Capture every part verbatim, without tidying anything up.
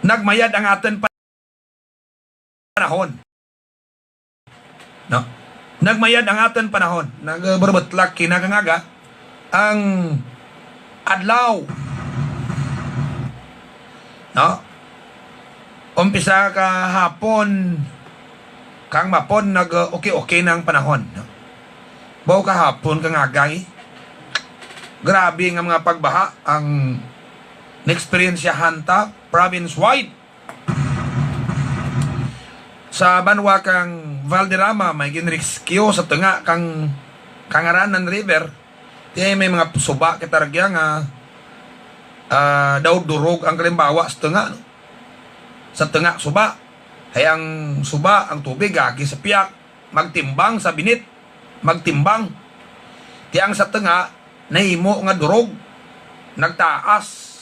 nagmayad ang aton panahon. No? Nagmayad ang aton panahon. Nagburubutlak kinakangaga ang adlaw. No? Umpisa kahapon, kang mapon nag-okay-okay na ang panahon. No? Baw kahapon kangagay. Grabe nga mga pagbaha ang na-experiensyahan ta province-wide. Sa banwa kang Valderrama, may ginrescue sa tunga kang Kangaranan River. Kaya may mga suba kita ragya nga, ah, daw durog ang kalimbawa sa tunga, no? Sa tunga suba. Ay ang suba, ang tubig, agi sa piyak, magtimbang sa binit, magtimbang. Ti ang sa tunga, nahimo nga durog, nagtaas.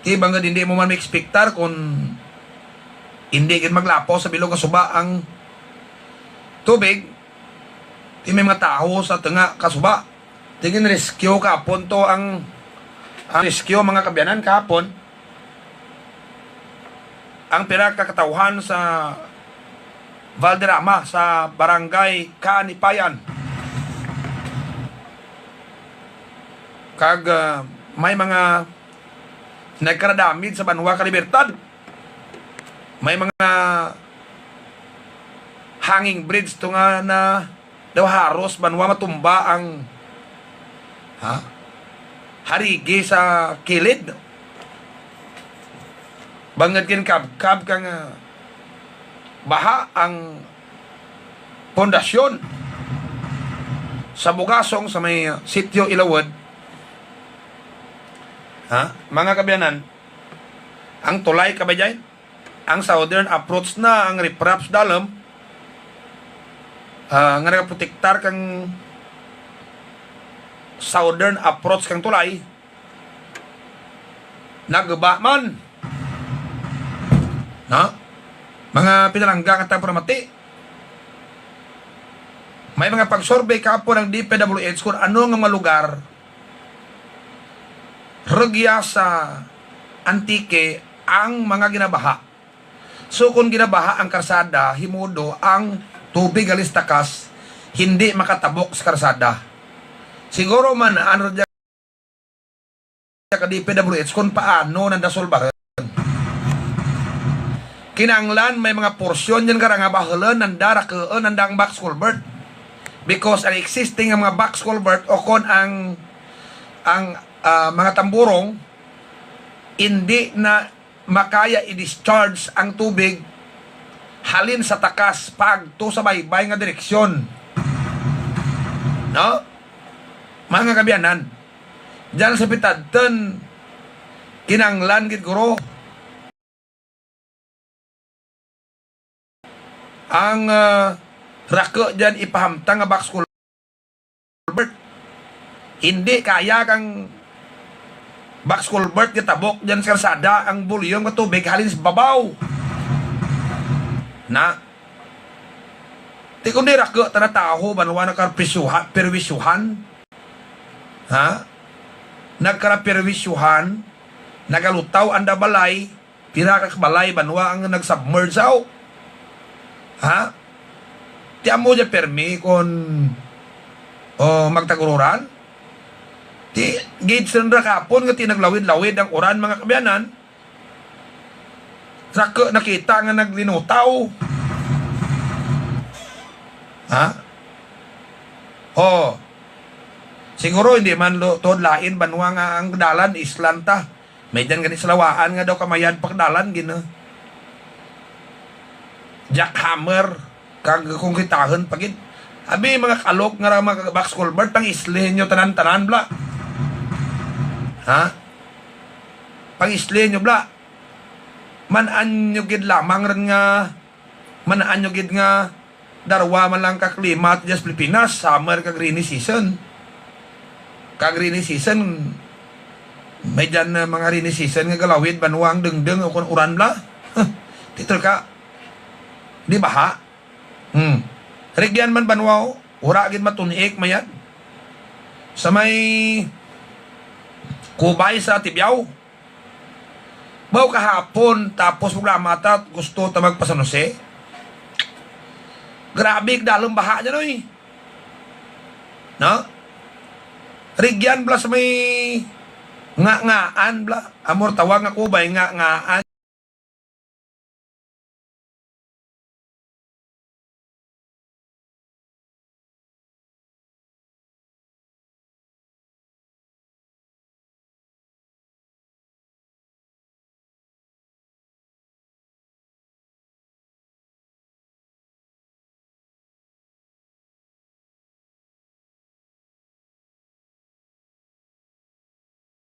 Ti bangod hindi mo man maekspektar kung hindi gid maglapaw sa bilog nga suba ang tubig, ti may mga tawo sa tunga ka suba. Ti gin-rescue kahapon to ang, ang rescue, mga kaabyanan, kahapon. Ang pira ka katawhan sa Valderrama, sa Barangay Kanipayan. Kag, ah, may mga nagkadamage sa banwa ka Libertad. May mga hanging bridge to nga na daw haros banwa matumba ang, ha? Harigi sa kilid. Bangod ginkabkab kang, ah, baha ang pundasyon sa Bugasong sa may, ah, Sitio Ilawod. Ha? Mga kaabyanan, ang tulay, kabayan, ang southern approach na ang ripraps dalom, ah, nga nagaprotektar kang southern approach kang tulay, naguba man. No? Mga pinalangga nga taga-Paramati, may mga pag-survey kahapon ang D P W H kung ano nga mga lugar rugya sa Antique ang mga ginabaha. So, kung ginabaha ang karsada, himudo ang tubig halis takas, hindi makatabok sa karsada. Siguro man, ano dyan ka D P W H kung paano nanda solbahan. Kinanglan may mga porsyon yan kara nga bahalan nanda, rakuon nanda ang box culvert. Because ang existing nga mga box culvert o kon ang, ang, ah, mga tamburong, hindi na makaya i-discharge ang tubig halin sa takas paagto sa baybay nga direksyon. No? Mga kaabyanan, dyan sa Pitadton, kinanglan gid guro ang, ah, rako dyan ipahamtang nga box culvert. Hindi kaya kang box culvert nga tabok dyan sa karsada ang volume nga tubig halin sa babaw. Na, ti kundi rako ta na tawo banwa nagkarpisyuha-, perwisyuhan. Ha? Nagkaraperwisyuhan, nagalutaw anda balay, pira ka balay banwa ang nagsubmerge, aw? Ha? Ti amo dya permi kon, o, magtagururan? Ti gauge ra kapon nga ti naglawid-lawid ang uran, mga kaabyanan. Rako nakita nga naglinutaw. Ha? O. Siguro hindi man lo-, tuod lain banwa nga ang dalan island ta. May dyan gani sa Lawaan nga daw kamayad pagdalan gina jackhammer kag kung kitahon pa gid. Abi, mga kalok nga ra, mga box culvert, pang-islihin nyo tanan-tanan, bla. Ha? Pang-islihin nyo, bla. Man-an nyo gid lamang rin nga, man-an nyo gid nga darwa man lang ka klima dyan sa Pilipinas, summer kag rainy season. Kag rainy season, may dyan na mga rainy season nga galawid banwa ang dengdeng o kon uran, bla. Huh, title ka, di baha. Hmm. Rigyan man banwa, o, wala gid matun-ik mayad. Sa may Kubay sa Tibiao, Baw kahapon, tapos programa ta, gusto ta magpa-San Jose. Grabe, dalom baha dyan, oy. No? Rigyan bala sa may nga-ngaan bala. Amor tawag nga kubay, nga-ngaan.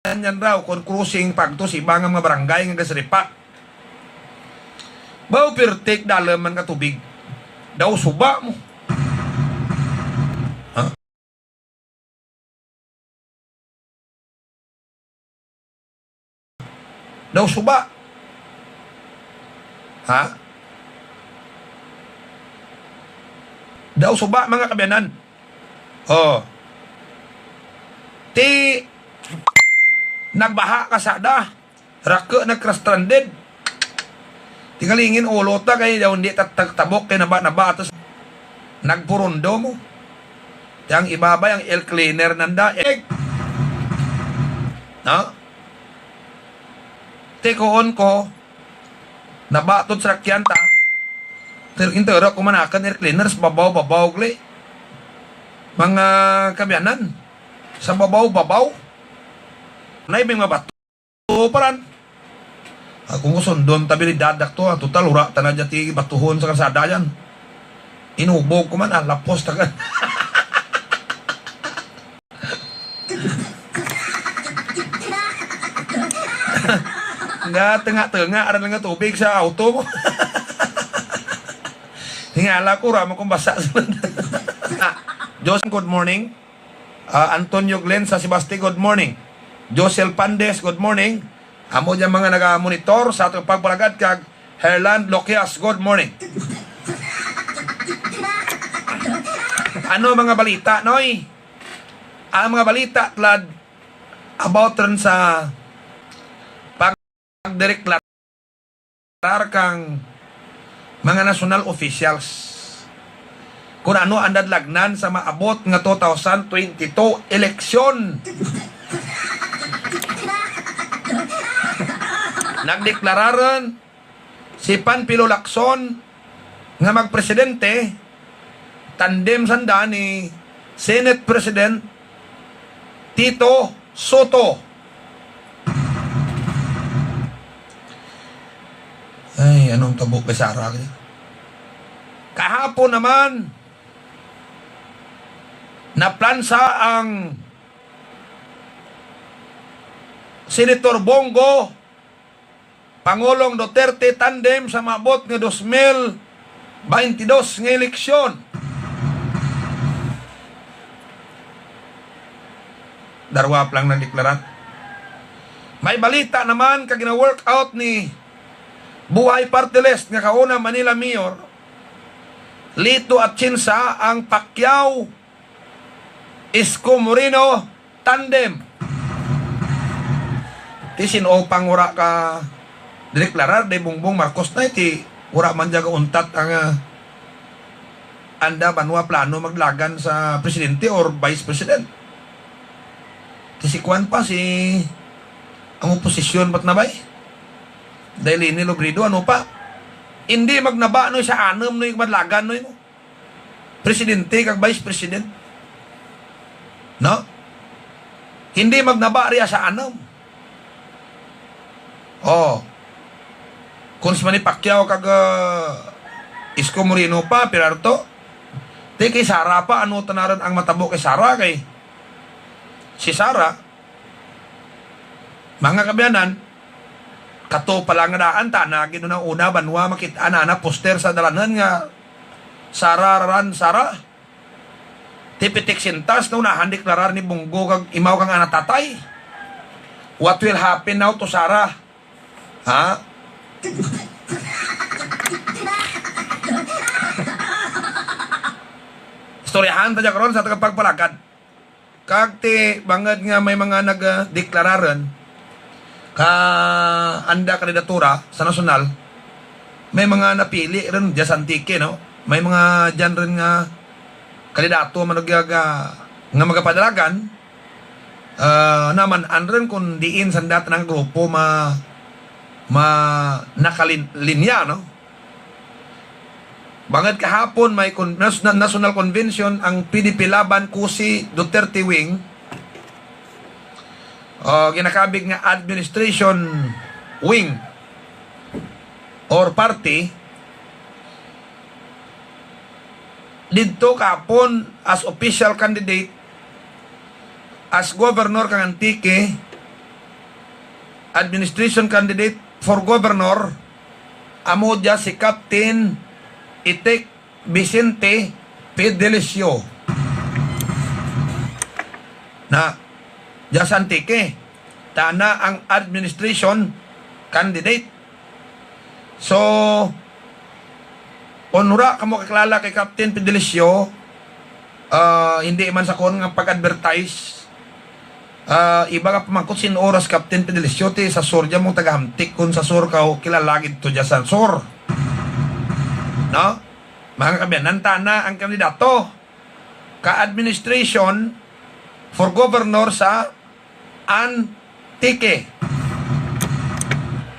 Yan raw, kon crossing pagto sa iba nga mga barangay nga gasripa. Baw, pirtik, dalom man nga tubig. Daw suba mo. Ha? Daw suba. Ha? Daw suba, mga kabiyanan. Oh. Ti, nagbaha ka sada. Rake, nagka-stranded. Tingalingin ulo ta kay daw hindi ta tagtabok kay naba-naba atos nagpurundo mo. Ti ang ibabay ang air cleaner nanda. Eh. No? Tikuon ko, nabatod sa rakyan ta. Ter-, intero ko manakan air cleaner sa babaw-babaw gali. Mga kabiyanan, sa babaw-babaw. Nay, may mga bato paran. Ako mo sundon tabilidad dakto, ah. Total, ura ta na dyan ti batuhon sa kalsada yan. Inubog ko man, ah, lapos tagan. Nga, tunga-tunga, aran lang nga tubig sa auto mo. Tingala ko, ra mo kung basa. Ah, Diyos, good morning. Ah, Antonio Glenn sa Sebaste, good morning. Josel Pandes, good morning. Amo dyan mga naga-monitor sa atong pagpalagad kag Herland Loquias, good morning. Ano mga balita, Noy? Ang mga balita, Tlad, about rin sa pagdeklarar kang mga national officials kung ano ang dadlagnan sa maabot nga two thousand twenty-two eleksyon. Nagdeklararon si Panfilo Lacson nga magpresidente, tandem sanda ni Senate President Tito Sotto. Ay, anong tabo kay Sara? Kahapon naman, naplansa ang Senator Bong Go, Pangulong Duterte tandem sa maabot nga dos mil baintidos nga eleksyon. Darwa pa lang nagdeklara. May balita naman kag gina-work out ni Buhay Party List nga kauna Manila Mayor Lito Atienza ang Pacquiao Isko Moreno tandem. Ti sin-o pang wala ka dideklarar, day Bongbong Marcos na, ti wala man dyan kauntat ang, ah, anda banwa plano maglagan sa presidente or vice president. Ti si kwan pa, si ang oposisyon, ba't na ba eh? Day Leni Robredo, ano pa? Hindi magnaba no sa anam no yung madlagan no yung presidente kag vice president. No? Hindi magnaba riya sa anam. Oh. Kung si Manny Pacquiao kag, ah, Isko Moreno pa, pirarto. Di kay Sara pa, ano tanaran ang matabo kay Sara kay si Sara, mga kabiyanan, kato pa lang nga daan, tana gid na una, banwa, makit-, ana, ana, poster sa dalanhan nga, "Sara, ran, Sara." Tipitik sintas na unahan deklarar ni Bunggo kag imaw kang ana tatay. What will happen now to Sara? Ha? Istoryahan ta dyan karon sa tagapagpalagad. Kag ti bangod nga may mga nagdeklararan, ah, anda kandidatura sa nasyonal, may mga napili rin dyan sa Antique, no? May mga dyan rin nga kandidato man nag-, nga, nga magapadalagan, ah, naman, an rin kung diin sa datan ang grupo ma-, ma-, nakalin-, linya, no? Bangod kahapon may con-, nas-, na-, National Convention ang P D P Laban, Kusi, Duterte Wing, o ginakabig nga Administration Wing or Party, didto kahapon as official candidate as governor kang Antique, administration candidate for governor, amo dya si Captain Itik Vicente Fedelicio. Na, dya sa Antique, tana ang administration candidate. So, kung wala kamo kakilala kay Captain Fedelicio, ah, hindi man sa kon nga pag-advertise, ah, iba nga pamangkot sin oras Captain Fedelicio, ti sa sur dya mong tagahamtik, kung sa sur ka, o kilala gid to dya sa sur. No? Mga kabiyanan, tana ang kandidato ka administration for governor sa Antique.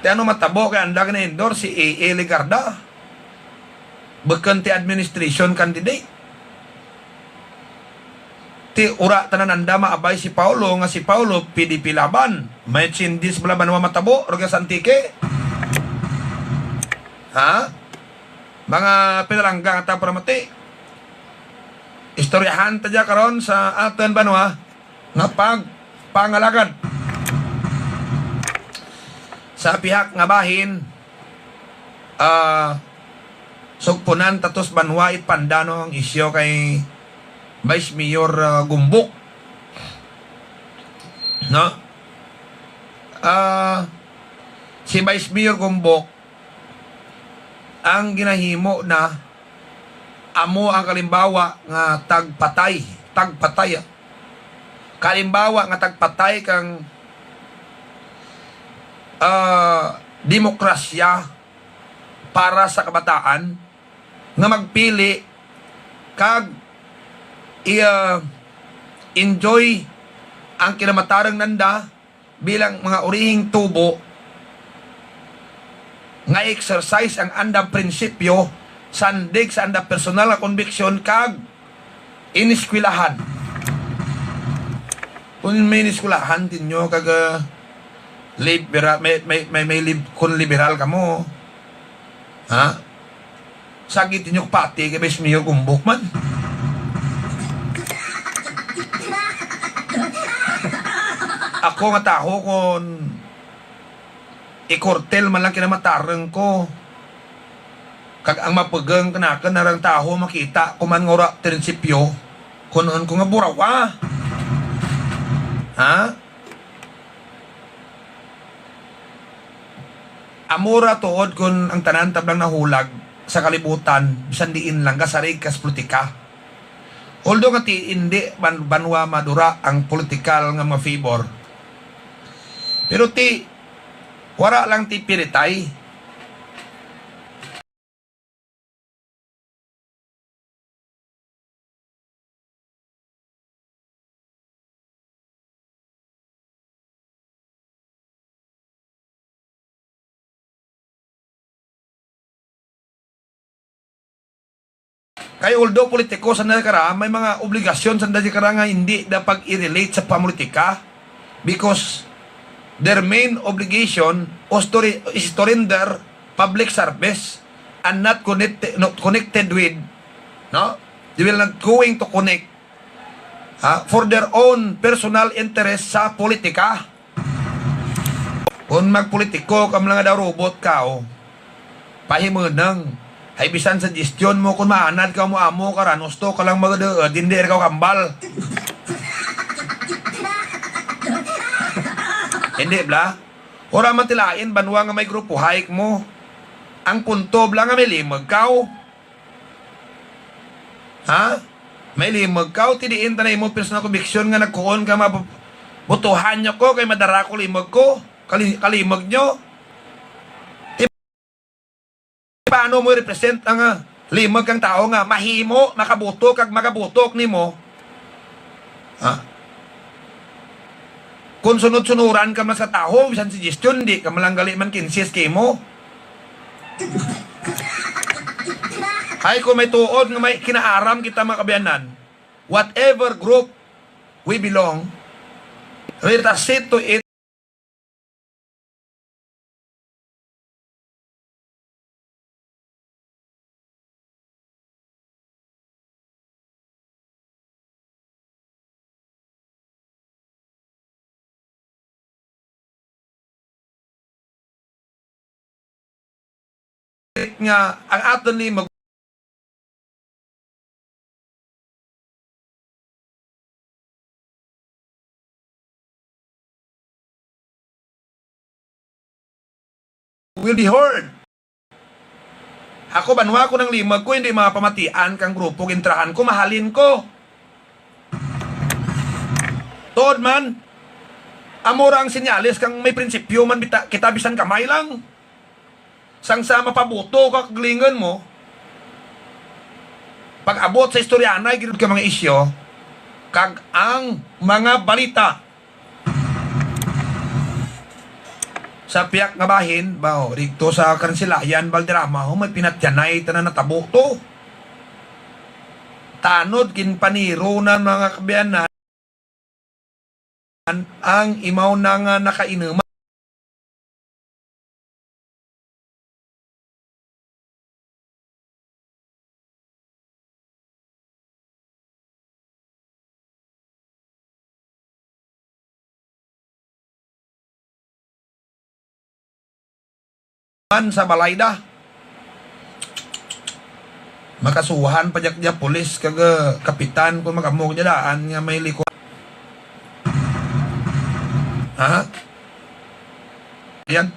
Ti ano matabo kay anda gina-endorse si A A Legarda? Bukon ti administration candidate. Ti ura tanan anda maabay si Paulo, nga si Paulo P D P Laban. May changes bala ba naman matabo, ruga sa Antique? Ha? Mga pinalangga nga tawo para mati. Istoryahan ta dya karon sa aton banwa nga pagpangalagad. Sa pihak nga bahin, ah, sugpunan tatos banwa ipandano ang isyu kay Vice Mayor, ah, Gumbok. No? Ah, si Vice Mayor Gumbok, ang ginahimo na amo ang kalimbawa nga tagpatay, tagpatay, ah. Kalimbawa nga tagpatay kang, ah, demokrasya para sa kabataan nga magpili kag i-, ah, enjoy ang kinamatarang nanda bilang mga urihing tubo nga exercise ang andang prinsipyo sandig sa andang personal nga konbiksyon kag ineskwelahan. Kung may ineskwelahan tinyo kag, ah, libera-, may, may, may, may lib-, kung liberal kamo, ha? Sagit ninyo pati kay Vice Mayor Gumbok man. Ako nga taho kon ikortel man lang kinamatareng ko. Kag ang mapugang kanakon narang taho makita ko man nga wala prinsipyo, kunon ko nga burawa. Ha? Amo ra tuod kon ang tanan tablang nahulag sa kalibutan, bisan diin lang, gasarig kas politika. Although nga ti, indi ban-, banwa madura ang politikal nga mga favor. Pero ti, wara lang ti piritay. Kay although politiko sanda kara, may mga obligasyon sanda kara nga hindi da pag-i-relate sa pamolitika, because their main obligation was to re-, is to render public service and not connected, not connected with, no? They will not going to connect, ha, for their own personal interest sa politika. Kung magpolitiko ka, mga daw robot ka, oh. Pahimunong. Hay bisan suggestion mo, kung maanad ka mo amo ka, ranusto ka lang magduod, hindi ka kambal. Hindi, bla? Ora man tilain, banwa nga may grupo hike mo. Ang punto, bla, nga may limog ka, oh. Ha? May limog ka, o ti diin ta na imo personal conviction nga nagkuon ka, mabu-, butuhan niyo ko kay madara ko limog ko. kali-, kalimog nyo. Ti-, paano mo i-represent ang, ah, limog kang tao nga mahimo, makabuto, kag magabutok nimo? Ha? Kung sunod-sunuran ka man sa tawo, bisan suggestion, di ka man lang gali man kinsis kay mo. Ay, kung may tuod nga may kinaaram kita, mga kaabyanan, whatever group we belong, let us see to it nga ang aton limog will be heard. Ako, banwa ko nang limog ko, hindi mapamatian kang grupo gintrahan ko, mahalin ko. Tuod man, amo ra ang senyales kang may prinsipyo man bita-, kita bisan kamay lang. Sang sa mapabuto ka kag lingon mo, pag-abot sa istoryanay gid ka mga isyu, kag ang mga balita. Sa piyak nga bahin, ba, o, didto sa Kansilayan, Valderrama, o, may pinatyanay tanan natabo to. Tanod, ginpaniro na mga kaabyanan ang imaw na nga nakainuman. Man sa balay da. Makasuhan pa diya, diya pulis kag, ah, kapitan kung mag-amog diya daan nga may liko. Ha? Yan.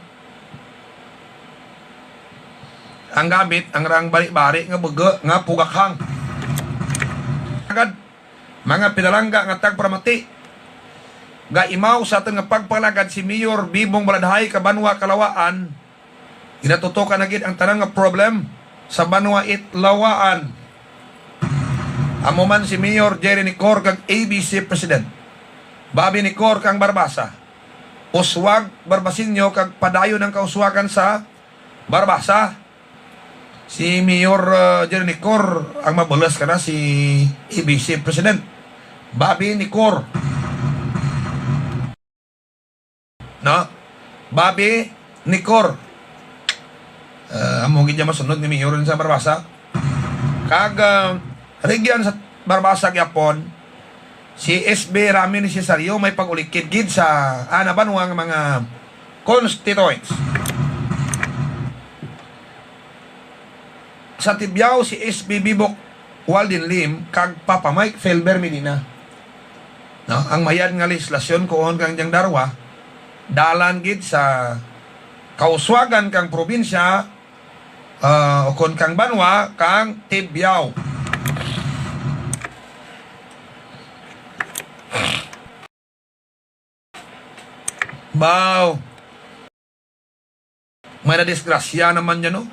Ang gamit, ang rang bari-bari nga bugo, nga pugakhang. Agad, mga pinalangga nga tagparamati, gaimaw sa aton nga pagpangalagad si Mayor Bibong Baladhay ka banwa Kalawaan, ginatutokan na gid ang tanan nga problem sa banwa it Lawaan. Amo man si Mayor Jerry Nicor kag A B C President Bobby Nicor kang Barbaza. Uswag Barbasinyo kag padayon ang kauswagan sa Barbaza. Si Mayor, uh, Jerry Nicor ang mabulos kana si A B C President Bobby Nicor. No? Bobby Nicor. Uh, amo gid ya masunod ni Mayor sa Barbaza. Kag, uh, region sa Barbaza gyapon, si S B Rami ni Cesario may pag-ulikid gid sa ana banwa nga mga constituents. Sa Tibiao, si S B Bibok Walden Lim kag Papa Mike Felber Medina. No, ang mayad nga legislasyon kuon kang diyang darwa, dalan gid sa kauswagan kang probinsya, ah, ukon kang banwa kang Tibiao. Baw. May nadisgrasya naman dyan, no?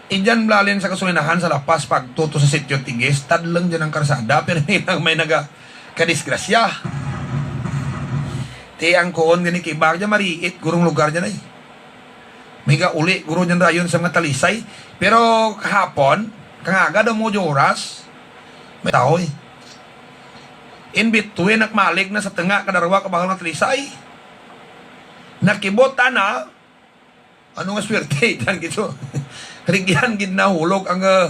Indian Blalin sa kasulinahan sa Lapas, pagtuto sa Sitio Tigis, tadleng dyan ang karsada, pero may, may naga kadisgrasya. Ti ang kuon gani kay bag dyan, mariit, gurong lugar dyan ay. May gauli, guro dyan rayon sa mga talisay. Pero kahapon, kangaga daw mo dyan oras, may tao eh. In between, nakmalig na sa tunga, kadarwa, kabahal nga talisay. Nakibot, ana, ano nga swerte, dan gid so. Rigyan gid nahulog ang, ah,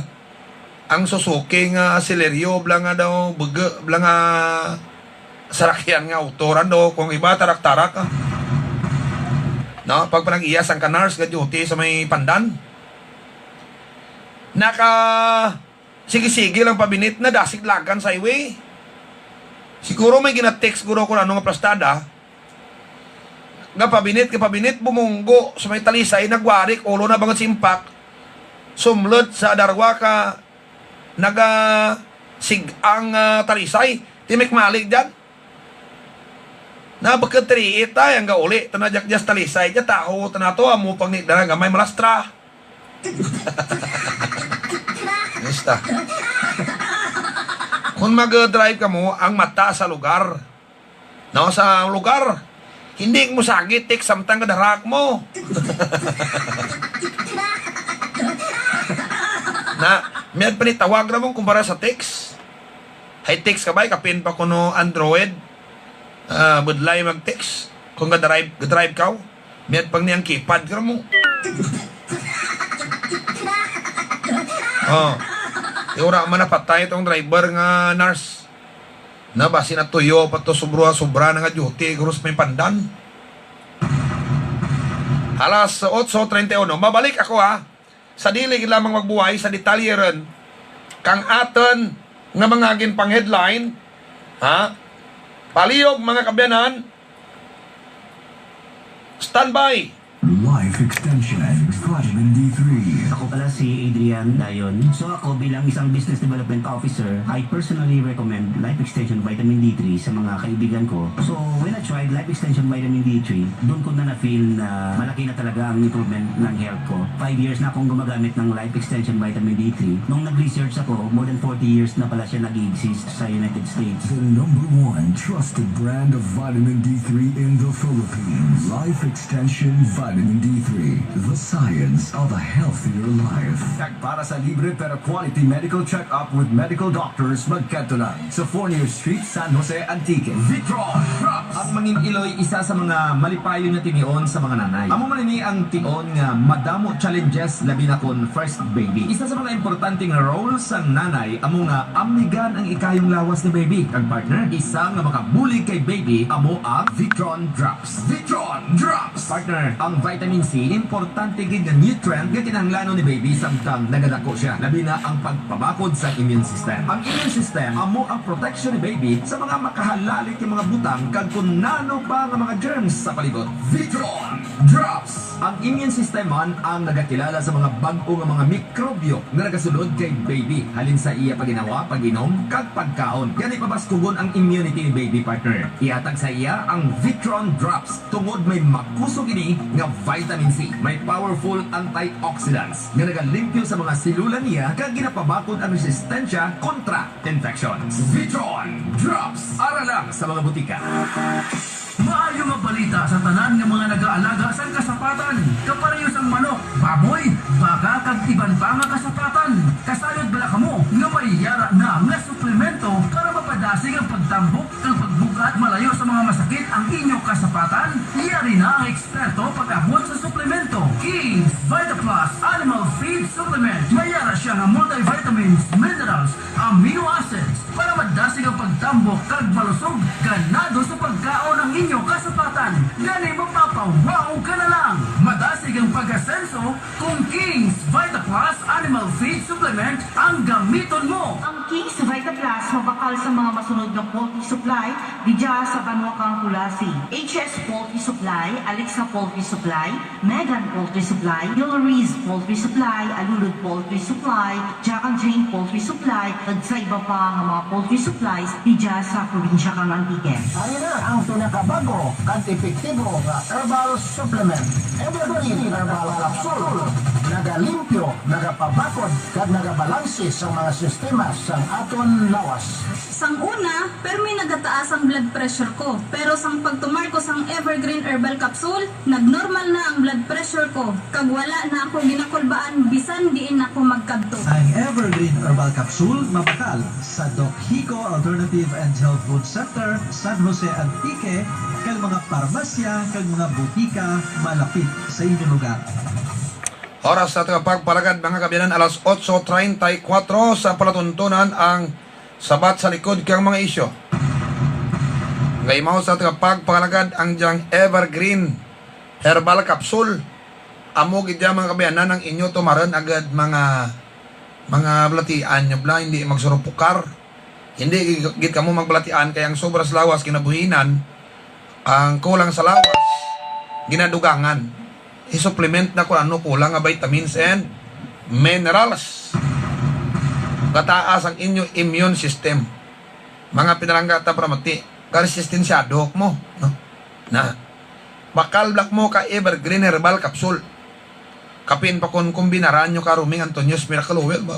ang Suzuki nga Celerio, bala nga daw, bugo, bala nga sarakyan nga auto, ran daw, kung iba, tarak-tarak, ah. No, pag panag-iya sang kanars nga duty sa may Pandan. Naka, sige-sige lang pabinit, nadasig lagan sa highway. Siguro may gina-text guro kung ano nga plastada. Nga pabinit, nga pabinit, bumunggo sa may talisay, nagwarik, ulo na bangod sa impak. Sumlod sa darwa ka naga sig-ang, ah, talisay. Timik malik dyan. Na bakit tiriit ay ang gauli, tana jak jas talisay, ja taho, tana to, amo pang ni dara gamay malastra. Basta. Kung mag-drive ka mo, ang mata sa lugar. No, sa lugar. Hindi mo sagi, text samtang gadarak mo. Na, may panitawag ra mo kumpara sa text. Hay text ka ba? Kapin pa kuno Android. Ah, budlay mag-text. Kung ga-drive, ga-drive ka, miyad pang niyang keypad ka mo. Oh. Di ura man napatay itong driver nga nurse. Na basi na tuyo pa to sobra, sobra na nga duty, gurus may pandan. Alas otso treinta y uno. Mabalik ako ha. Sa dili gid lamang magbuway sa detalye ron kang aton nga mga ginpang-headline, ha? Palihog, mga kabyanan, standby. Life Extension Vitamin D three. Ako pala si Adrian Dayon. So ako bilang isang business development officer, I personally recommend Life Extension Vitamin D three sa mga kaibigan ko. So when I tried Life Extension Vitamin D three, doon ko na na-feel na malaki na talaga ang improvement ng health ko. Five years na akong gumagamit ng Life Extension Vitamin D three. Nung nag-research ako, more than forty years na pala siya nag-exist sa United States. The number one trusted brand of vitamin D three in the Philippines. Life Extension Vitamin D three, the science of a healthier life. Kag para sa libre pero quality medical check-up with medical doctors, magkadto lang sa Fornier Street, San Jose, Antique. Vitron Drops. Ang mangin-iloy, isa sa mga malipayon nga tinion sa mga nanay. Amo man ini ang tion nga madamo challenges, labi na kon first baby. Isa sa mga importante nga role sang nanay amo nga amnigan ang ikayong lawas ni baby. Kag partner, isa nga makabulig kay baby amo ang Vitron Drops. Vitron Drops. Partner, ang vitamin C importante gid nga nutrient nga kinahanglanon ni baby samtang nagadako siya, labi na ang pagpabakod sa immune system. Ang immune system amo ang protection ni baby sa mga makahalali nga mga butang kag kun nano pa nga mga germs sa palibot. Vitron Drops. Ang immune system man ang nagakilala sa mga bag-o nga mga mikrobyo nga nagasulod kay baby halin sa iya pagginawa, pag-inom, kag pagkaon. Gani pabaskugon ang immunity ni baby, partner. Ihatag sa iya ang Vitron Drops tungod may makusog ini nga vitamin C. May powerful antioxidants nga nagalimpyo sa mga selula niya kag ginapabakod ang resistensya kontra infections. Vitron Drops. Ara lang sa mga butika. Maayo nga balita sa tanan nga mga nagaalaga sang kasapatan, kapareho sang manok, baboy, baka, kag iban pa nga kasapatan. Kasayod bala kamo nga may yara na nga suplemento para mapadasig ang pagtambok kag pagbug-at? Malayo sa mga masakit ang inyo kasapatan? Yari na ang eksperto pag-abot sa suplemento. King's Vita Plus Animal Feed Supplement. May yara siya nga multivitamins, minerals, amino acids para madasig ang pagtambok kag malusog. Ganado sa pagkaon ang inyo kasapatan, gani mapapa-wow ka na lang. Madasig ang pag-asenso kung King's Vita Plus Animal Feed Supplement ang gamiton mo. Ang King's Vita Plus mabakal sa mga masunod nga poultry supply didya sa banwa kang Culasi. H S Poultry Supply, Alexa Poultry Supply, Megan Poultry Supply, Yulriz Poultry Supply, Alulud Poultry Supply, Jack and Jane Poultry Supply, kag sa iba pa nga mga poultry supplies didya sa probinsya kang Antique. Ari na ang pinakabag-o kag epektibo nga herbal supplement, Evergreen Herbal Capsule. Nagalimpyo, nagapabakod, kag nagabalanse sa mga sistema sang aton lawas. Sang una, permi nagataas ang blood pressure ko, pero sang pagtumar ko sang Evergreen Herbal Capsule, nagnormal na ang blood pressure ko, kag wala na ako ginakulbaan bisan diin ako magkadto. Ang Evergreen Herbal Capsule mabakal sa Doc Hico Alternative and Health Food Center, San Jose, Antique, kag mga parmasya kag mga butika malapit sa inyo lugar. Oras sa tagapagpalagad, mga kaabyanan, alas otso treinta y cuatro sa palatuntunan ang Sabat sa Likod kang mga Isyu. Kaimaw sa tagapagpalagad ang diyang Evergreen Herbal Capsule. Amo gid dyan, mga kaabyanan, ang inyo tumaran agad, mga, mga balatian nyo bala, hindi magsurupukar. Hindi gid kamo magbalatian kay ang sobra sa lawas kinabuhinan, ang kulang sa lawas ginadugangan. I-supplement na kung ano kulang nga vitamins and minerals. Gataas ang inyo immune system. Mga pinalangga ta para mati, karesistensyado mo, no? Na, bakal black mo ka Evergreen Herbal Capsule. Kapin pa kon kumbinaran nyo ka Roming Antonio's Miracle Oil ba?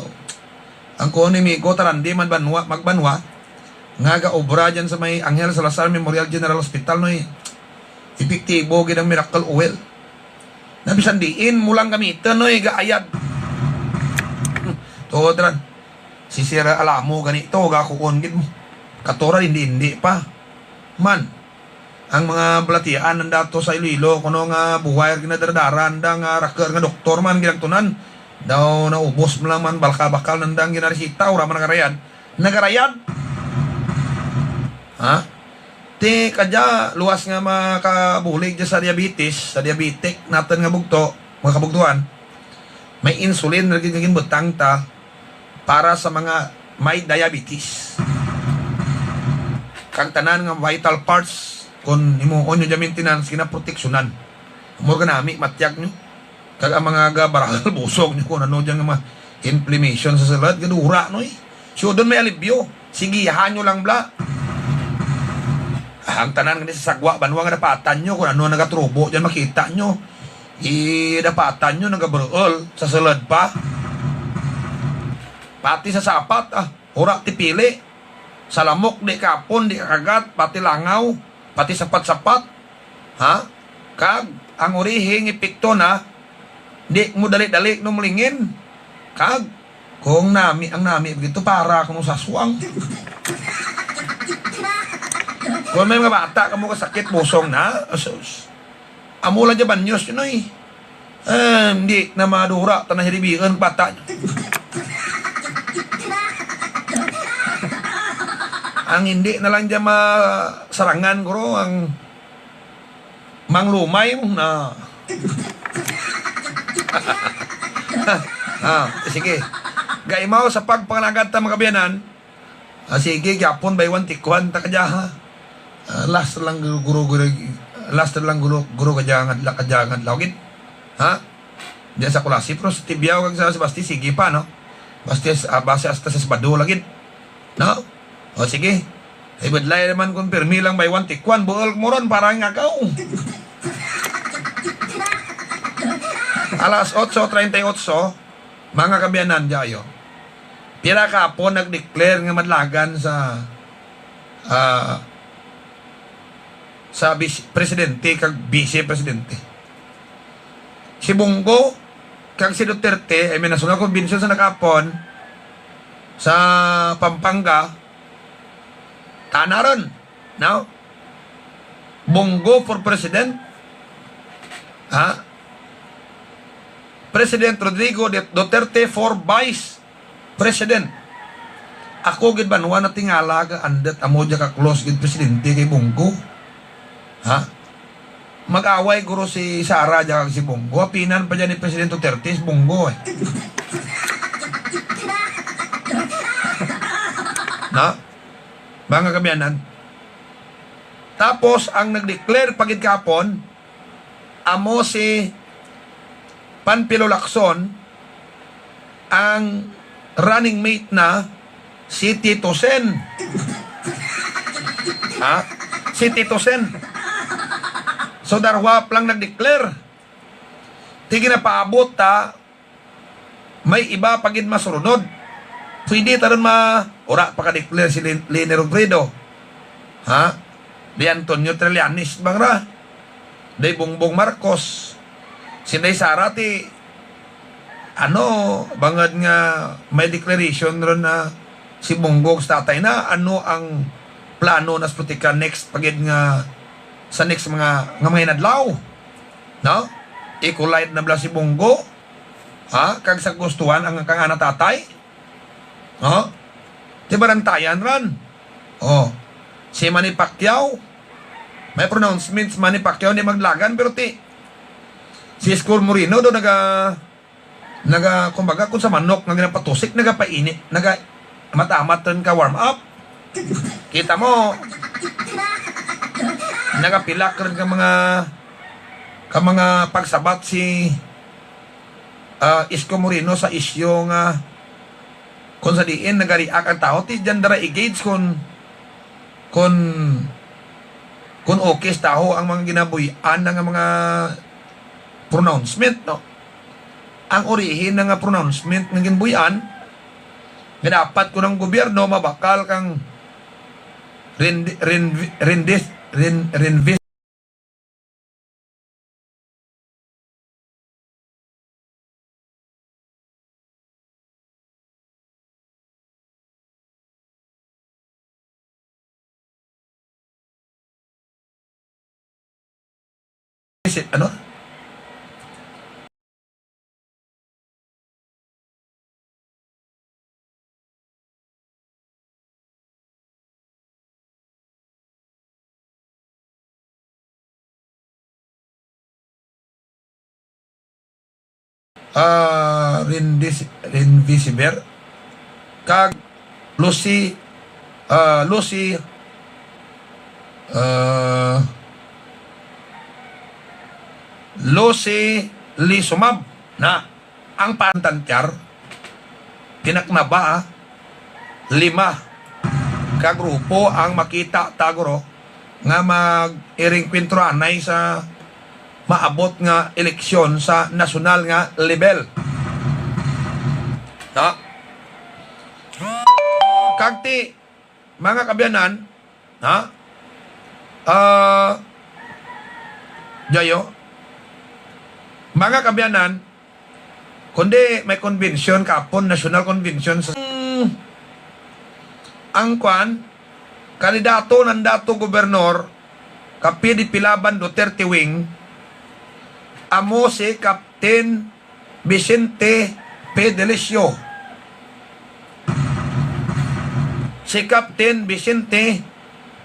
Ang kuon ni Migo, tarandi man banwa, magbanwa, nga gaobra dyan sa may Angel Salazar Memorial General Hospital, no, eh. Epektibo gid ang Miracle Oil. Na bisan diin mo lang gamiton, no, eh, gaayad. Tuod ran. Si Sir Alamo gani to, gakuon gid mo. Katura, hindi, hindi pa. Man, ang mga balatian nanda to sa Iloilo, kuno nga buhay ang ginadaradaran da nga raker nga doktor man ginagtunan. Daw naubos mo lang man, balka-bakal nanda ang ginaresita, ura man nagarayad. Nagarayad? Ha? Ti kadya, luwas nga makabulig dya sa diabetes, sa diabetic naton nga bugto, mga kabugtuan, may insulin na gid nga ginbutang ta para sa mga may diabetes. Kag tanan nga vital parts, kung himuon nyo dya maintenance, ginaproteksyonan. Murag nami, matyag nyo. Kag ang mga gabarakal, busog nyo kung ano dyan nga mga inflammation sa sulod, gadura, no, eh. Siyudon may alibyo. Sigihan nyo lang, bla. Ah, ang tanan nga sa sagwa, banwa nga dapatan nyo, kung ano nagatrubo dyan, makita nyo. Idapatan nyo, nagaburuol sa sulod pa. Pati sa sapat, ah, ura tipili. Sa lamok, di kapon, di kakagat, pati langaw, pati sapat-sapat. Ha? Kag ang urihing epekto na, di mo dali-dali no mulingin. Kag kung nami, ang nami gito para kuno sa aswang. Kung may mga bata kamo kasakit busong na, asus. Amo lang dyan banyos yun, oy. Eh, hindi na madura, tanang hiribian, bata. Ang hindi na lang dyan masarangan, guro, ang manglumay na. Ah, sige. Gaimaw sa pagpangalagad ta, mga kaabyanan. Ah, sige, gyapon, buy one, take one ta kadya, ha? Ah, last lang, guro, guro, guro, last lang, guro, guro, kadya, ngadla, kadya, ngadlaw, gid. Ha? Diya sa Culasi, pero sa Tibiao kag sa Sebaste, sige pa, no? Basta, ah, base hasta sa Sabado lang, gid. No? O, sige. Ibudlay naman kung pirmi lang, buy one, take one, buol mo ron, para nga ka, oh. Alas otso treinta y ocho, mga kaabyanan, dyayo. Pila ka hapon nag-declare nga madlagan sa, ah, sa bis-, presidente kag vice presidente. Si Bongo kag si Duterte ay may National Convention sa nakapon sa Pampanga. Tana ron, no? Bongo for president. Ha? President Rodrigo Duterte for vice president. Ako gid banwa natingala ka, andat amo dya ka close gid presidente kay Bongo. Ha? Mag-away guro si Sara dya kag si Bongo. Hapinan pa dyan ni Presidente Duterte si Bongo, eh. Na? Mga kaabyanan. Tapos, ang nag-declare pa gid kahapon, amo si Panfilo Lacson, ang running mate na si Tito Sen. Ha? Si Tito Sen. So, darwa pa lang nag-declare. Ti ginapaabot ta, may iba pa gid masurunod. Pwede ta ron ma-, ura pa ka-declare si Lin-, Leni Robredo. Ha? Di Antonio Trillanes bang ra? Day Bongbong Marcos. Si Day Sara ti, ano, bangod nga may declaration ron na si Bongbong sa tatay na, ano ang plano na sa politika next pa gid nga sa next mga, nga mga inadlaw? No? I-collide na bala si Bongo, ha? Kag sa gustuhan ang kang ana tatay? No? Ti barantayan ran. Oh. Si Manny Pacquiao, may pronouncements Manny Pacquiao, di maglagan, pero ti si Isko Moreno do naga, naga, kumbaga, kung sa manok nga ginapatusik, nagapainit, naga amat-amat rin ka warm up. Kita mo, nagapilak rin ka mga, ka mga pagsabat si, ah, Isko Moreno sa isyu nga kung sa diin nagariak ang tao, ti dyan dara i-gauge kung, kung, Kung okay sa tawo ang mga ginabuy-an na nga mga pronouncement, no? Ang orihin na nga pronouncement nga ginbuy-an, nga dapat ko ng gobyerno mabakal kang rendi-, rendi-, rendis-, ren-, renvis-, Is it, ano? Ah, Rindis-, Remdesivir, kag Lucy, ah, Lucy, ah, Lucy Lisumab na ang pantantyar, tinaknaba, ah, lima ka grupo ang makita, taguro, nga mag-iringkwentro anay sa maabot nga eleksyon sa nasyonal nga level. Ha? Kag ti, mga kaabyanan, ha? Ah, Jayo, mga kaabyanan, kundi may convention kapon, national convention sa, ang kwan, kandidato, nandato gobernador, ka P D P Laban Duterte Wing, amo si Captain Vicente Fedelicio. Si Captain Vicente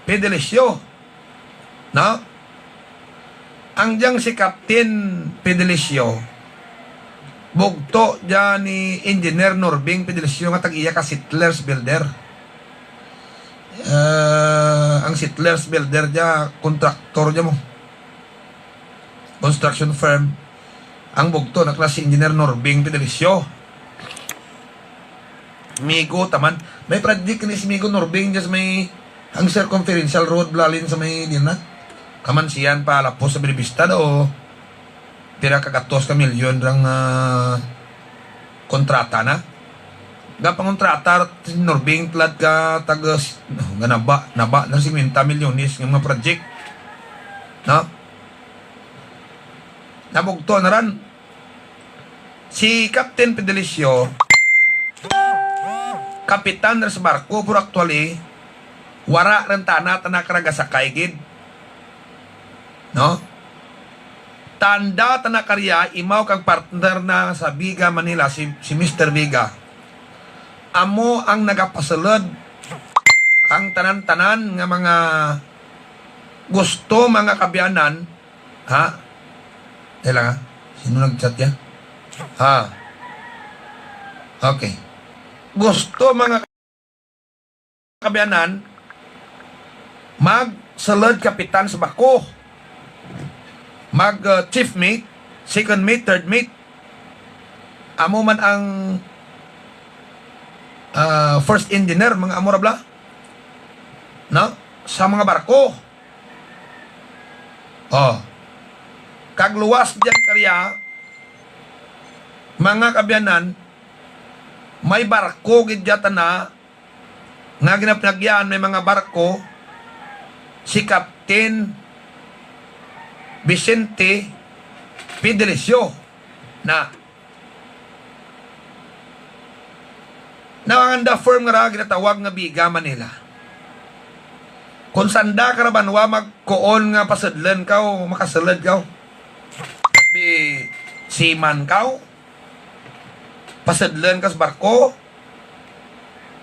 Fedelicio. No? Ang diyang si Captain Fedelicio, bugto dyan ni Engineer Norbing Fedelicio nga tag-iya ka Settlers Builder. Ah, ang Settlers Builder dya, kontraktor dya mo. Construction firm. Ang bugto na kala si Engineer Norbing Fedelicio. Migo taman. May project ni si Migo Norbing dyan sa may, ang circumferential road, Blalin, sa may din na. Kaman siyan pa lapos sa Bellavista daw. Pira ka gatos ka milyon rang, ah, kontrata na. Ga pangontrata si Norbing Tlad ka tagas, nga naba, naba na singkwenta milyones nga mga project. No? Nabugto na ran. Si Captain Fedelicio, kapitan ra sa barko, pero actually, wara rin tana, tana karagasakay gid. No? Tanda tana karya, imaw kag partner na sa Viga Manila, si, si Mister Viga. Amo ang nagapasulod ang tanan-tanan nga mga gusto, mga kaabyanan, ha? Teka lang, ha? Sino nag-chat ya? Ha? Okay. Gusto, mga kaabyanan, magsulod kapitan sa barko. Mag, uh, chief mate, second mate, third mate. Amo man ang, uh, first engineer, mga amo ra bala. No? Sa mga barko. Oh. Kag luwas dyan karya, mga kaabyanan, may barko gid dyan tana nga ginapinagyan, may mga barko, si Captain Vicente Fedelicio na. Now, ang anda firm nga ra ginatawag nga Viga Manila. Kung sanda ka ra banwa magkuon nga pasudlan ka o makasulod ka, di seaman ka, pasudlan ka sa barko,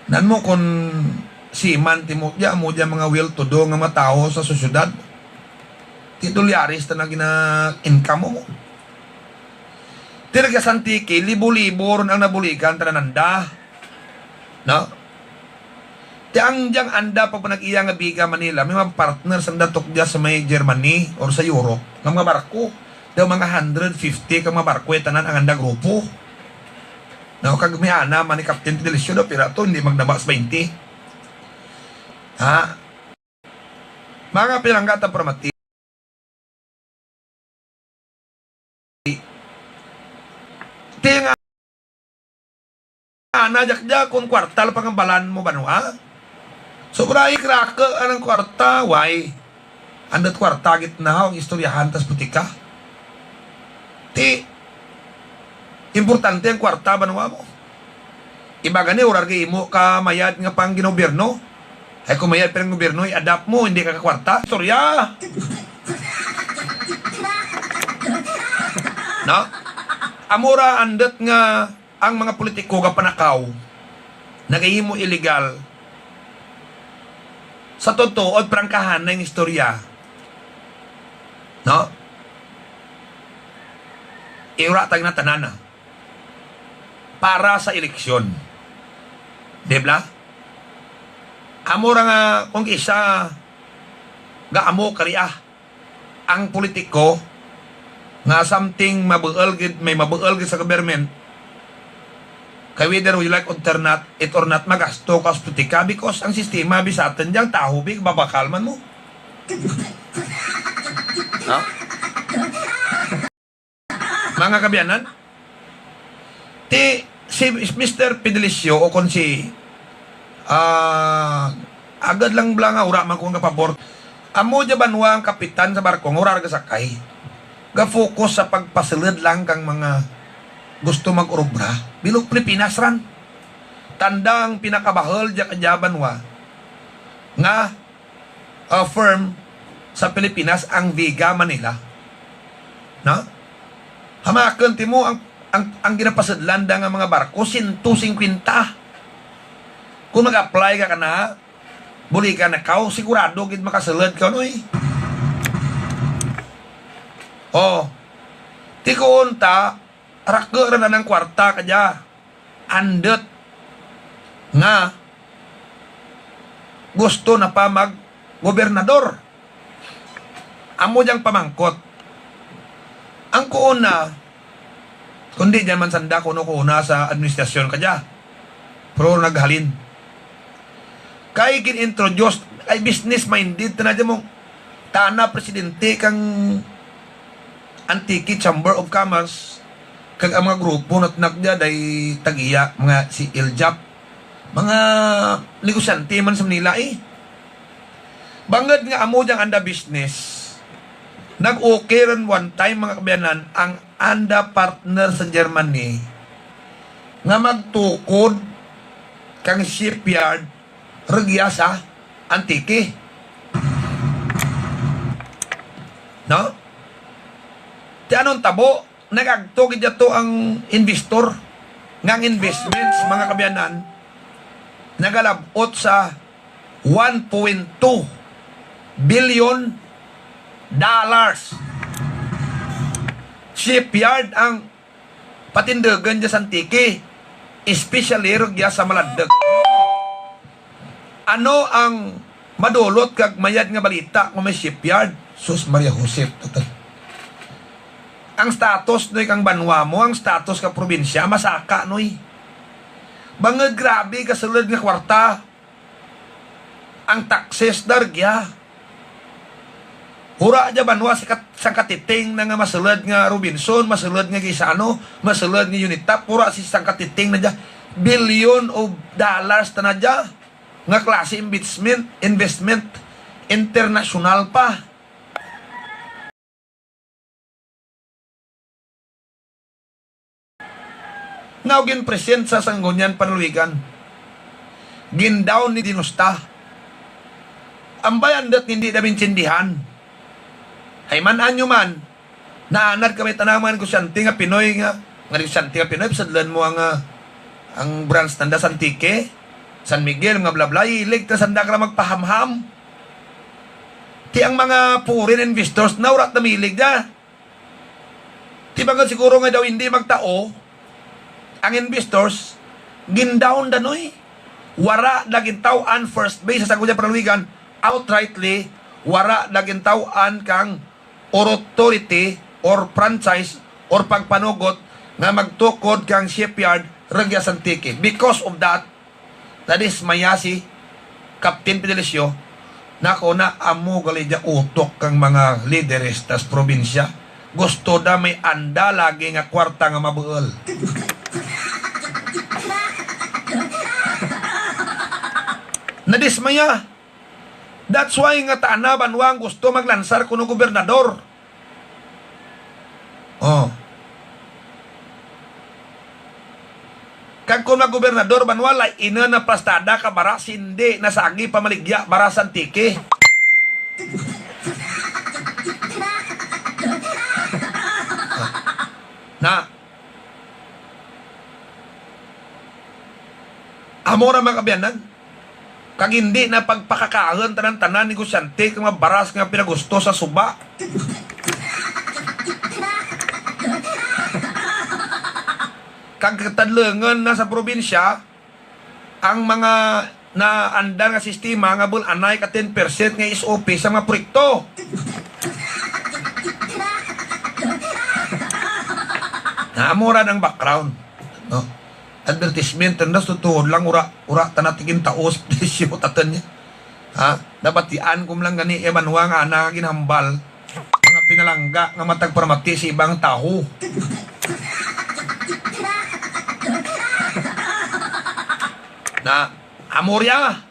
nan mo kung seaman ti mo, di amo di mga well-to-do nga mga tawo sa sosyedad. Ti dolyares ta na gina-income mo. Ti nagkasantiki, libo-libo ron ang nabuligan, tanan nanda. No? Ti ang diyang anda pa panag-iya nga Viga Manila, may mga partner sa nanda tukdya sa may Germany or sa Europe, nga mga barko. Daw mga hundred fifty ka mga barko, eh, tanan ang anda grupo. No? Kag may ana man ni Captain Fedelicio daw, pira to, hindi magnaba sa twenty. Ha? Mga pinangga ta pramati. Ti nga ana, jakja, kung kwarta lang pangambalan mo, banwa. Sobra ikrake anang kwarta, why? Andut kwarta gid na ang istoryahan tas putika. Ti, importante ang kwarta, banwa mo. Iba gani, orar kay imo ka mayad nga pang ginobyerno. Ay, kung mayad pa ang gobyerno, i-adapt mo, hindi ka kakwarta. Istorya! No? Amo ra andut nga ang mga politiko gapanakaw, nagahimo illegal. Sa totoo, prangkahan na yung istorya. No? Iura tag na tanan na. Para sa eleksyon. Di ba? Amo ra nga kung isa gaamo kari, ah, ang politiko nga something mabuol gid, may mabuol gid sa government. Kay whether you like it or not, it or not, magasto ka sa politika because ang sistema bisan dyan, taho, big, babakal man mo. No? Mga kaabyanan, ti si Mister Fedelicio o kon si, ah, agad lang bala nga ura man ko nga pabor. Amo dya banwa ang kapitan sa barko nga ura ra gasakay. Ga-focus sa pagpasulod lang kang mga gusto mag-urubra. Bilog Pilipinas ran. Tanda ang pinakabahol dya kadya banwa nga ah, firm sa Pilipinas ang Vega Manila. No? Hamakon ti mo ang, ang, ang ginapasudlan da nga mga barko, sento singkwenta. Kung mag-apply ka kana, buligan na kaw, sigurado gid makasulod ka, noy. Oh, ti kuon ta, rake ra na ng kwarta kadya. Andut nga gusto na pa mag-gobernador. Amo diyang pamangkot. Ang kuuna, kundi diyan man sanda kuno kuuna sa administrasyon kadya. Pero naghalin. Kay gin-introduce, ay business-minded, tana dyan mo. Tana presidente kang Antique Chamber of Commerce, kag ang mga grupo na tinagda day tag-iya, mga si Iljap, mga negosyante man sa Manila, eh. Bangod nga amo diyang anda business, nag-okay ran one time, mga kaabyanan, ang anda partner sa Germany nga magtukod kang shipyard rugya sa Antique. No? Ti anong tabo? Nag-agto gid ato ang investor nga ang investments, mga kaabyanan, nagalab-ot sa one point two billion dollars. Shipyard ang patindugan dya sa Antique, especially rugya sa Malandog. Ano ang madulot kag mayad nga balita kung may shipyard? Sus Maria Josep, total. Ang status, noy, kang banwa mo, ang status ka probinsya, masaka, noy. Bangod grabe ka sulod nga kwarta. Ang taxes, dargya. Hura dya banwa sa kat-, sang katiting na nga masulod nga Robinson, masulod nga Gaisano, masulod nga Unitap, hura si sang katiting na dya. Billion of dollars ta na dya nga klase investment, investment international pa. Nga ginpresent sa Sangguniang Panluluwigan. Gindown ni Dinosta. Ambay andut hindi na maintindihan. Ay man anyo man, naanad kami tanang mga negosyante nga Pinoy nga, nga negosyante nga Pinoy, pasadlan mo ang, ah, ang branch nanda sa Antique, San Miguel, mga blabla, ilig ta sanda ka lang magpahamham. Ti ang mga foreign investors na urat namilig na. Ti bangod siguro nga daw hindi magtao ang investors, gindown danoy. Wara na gintaw-an first base sa Sangguniang Panluluwigan, outrightly, wara na gintaw-an kang authority or franchise or pagpanugot nga magtukod kang shipyard rugya sa Antique. Because of that, nadismaya si Captain Fidelicio, Nako na, amo gali dya utok kang mga lideres tas probinsya. Gusto da may anda lagi nga kwarta nga mabuol. Nadismaya. That's why nga tana banwa ang gusto maglansar kuno gobernador. Oh. Kag kung mag-gobernador banwa, lain na plastada ka baras, hindi na sagi pamaligya baras Antique. Na. Amo ra, mga kaabyanan. Kag hindi na pagpakakaon tanan-tanan negosyante kag mga baras nga pinagusto sa suba. Kag katadlungon na sa probinsya ang mga naandar nga sistema nga bul-anay ka ten percent nga S O P sa mga proyekto. Na amo ra ang background, no? Advertisement, ang das tutuod lang, ura, ura ta na tigin taos, presyo taton niya. Ha? Nabatian ko lang gani, eh, banwa nga ana nga ginhambal, mga pinalangga nga matag paramati sa ibang tawo. Na, amo riya.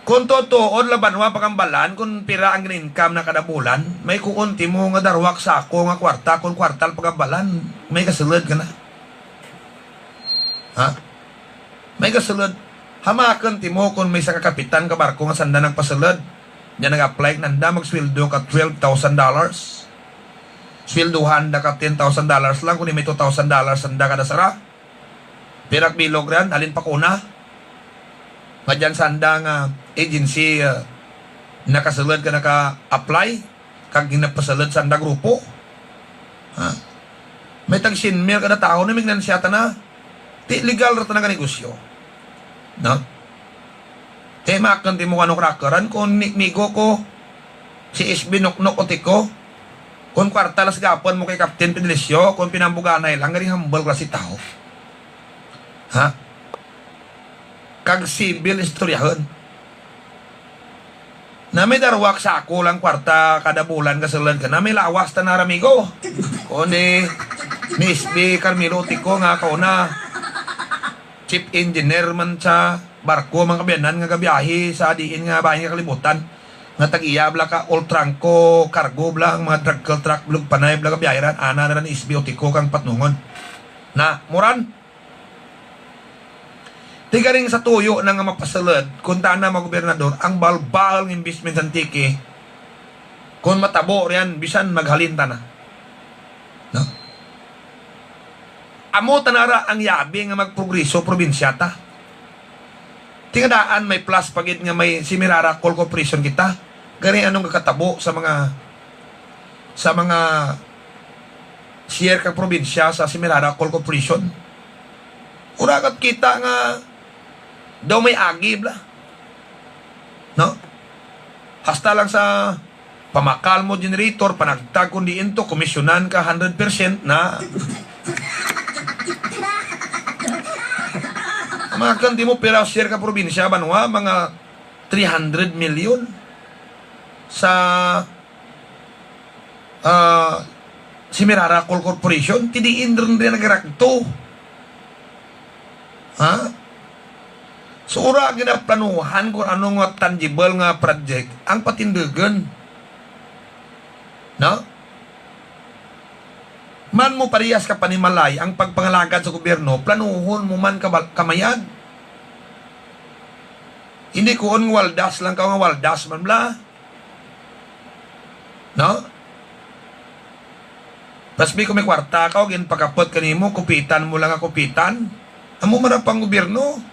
Kung tutuod la banwa pagambalan, kung pira ang gin-income na kada bulan, may kuon timo nga darwak sako nga kwarta, kung kwarta la pagambalan, may kasulod ka na. Ha? May kasulod. Hamakon timo kung may isa ka kapitan ka barko nga sanda nagpasulod. Nya nag-apply nanda magsweldo ka twelve thousand dollars. Sweldohan da ka ten thousand dollars lang, kung may two thousand dollars sanda kada sara. Pira ka bilog riyan, halin pa kuna. Nga dyan sanda nga agency, ah, nakasulod ka naka-apply, kag ginapasulod sanda grupo. Ha? May tag sien mil kada tawo na, may ginansya ta na. Ti legal ra ta na ka negosyo. No? Ti makon ti mo kano krakaran kung ni-, migo ko si S B Noknok o Tiko. Kung kwarta las gapon mo kay Captain Fidelicio, kung pinambuganay lang, galing humble ra si tao. Ha? Kag civil istoryahon. Na may darwak sa ako lang kwarta kada bulan, kasulod ka na may lawas ta na, amigo. Kundi ni S B Carmelo Tico nga kauna, chief engineer man sa barko, mga kaabyanan, nga gabiyahe sa diin nga bahin nga kalibutan, nga tag-iya bala ka all trangko, cargo bala ang mga dragkil truck, bulog panay bala gabiyahe ran, ana na ran ni S B o Tico kang patnungon. Na, muran, ti garing sa tuyo na nga mapasulod, kung tana mga gobernador, ang bahal-bahal nga investment sa Antique, kung matabo riyan, bisan maghalin ta na. No? Amo tanara ang yabi nga magprogreso probinsya ta. Tingadaan may plus pa gid nga may Semirara Coal Corporation kita. Gani anong kakatabo sa mga, sa mga share ka probinsya sa Semirara Coal Corporation? Ura kat kita nga daw may agi bala. No? Hasta lang sa pamakal mo generator, panagtag kung diin to, komisyonan ka hundred percent na. Ang mga kanti mo, pira share ka probinsya, banwa, mga three hundred million sa, ah, Semirara Coal Corporation, ti diin rin rin nagragto. Ha? So, ura ginaplanuhan kung ano nga tangible nga project ang patindugon. No? Man mo parehas ka panimalay ang pagpangalagad sa gobyerno, planuhon mo man kabal-, kamayad. Hindi kuon nga waldas lang ka, nga waldas man bala. No? Pasbi kung may kwarta ka, o ginpakapot ka nimo, kupitan mo lang ang kupitan. Amo man ang panggobyerno.